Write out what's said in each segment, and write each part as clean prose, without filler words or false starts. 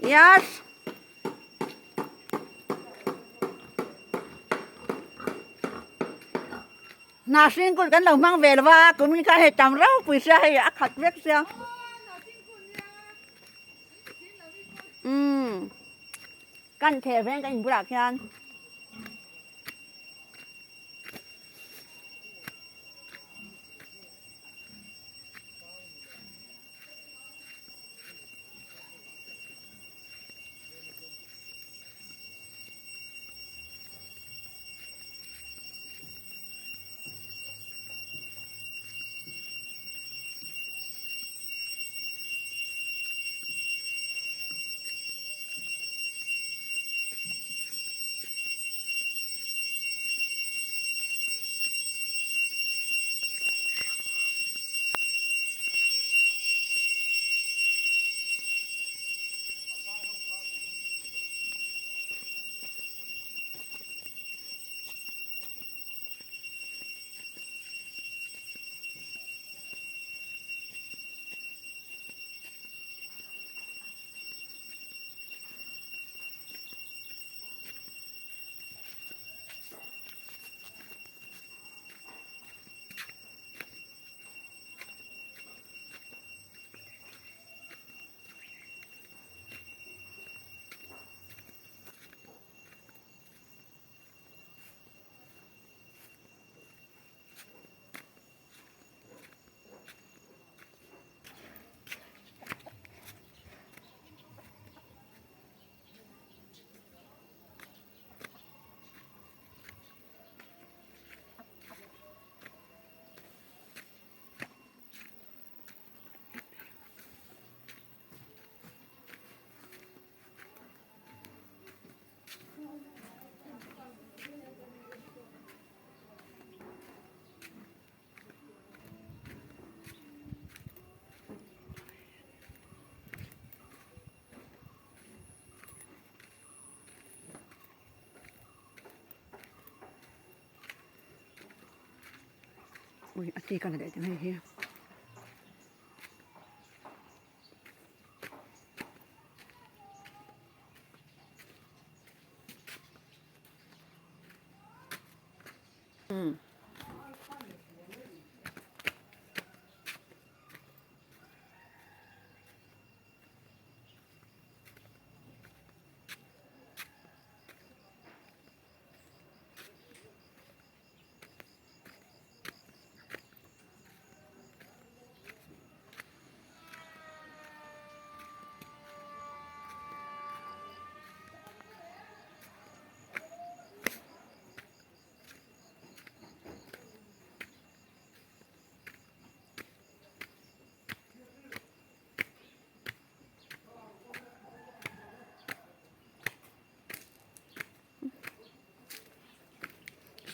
Yes. Hna hring kut kan lo hmang ve lo va, kumin khan hei tam ropui sia hei a khat vek sia. Umm kan theh veng kan inbulah khian. Ui a chi ka la leh ta hei hi. Umm.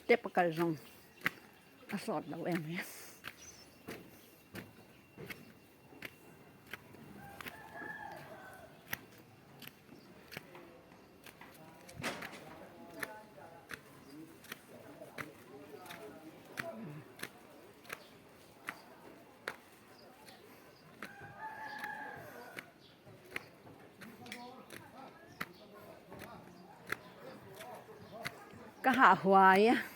Step a kal zawng a sawt lo em hi. Ka hah huai a.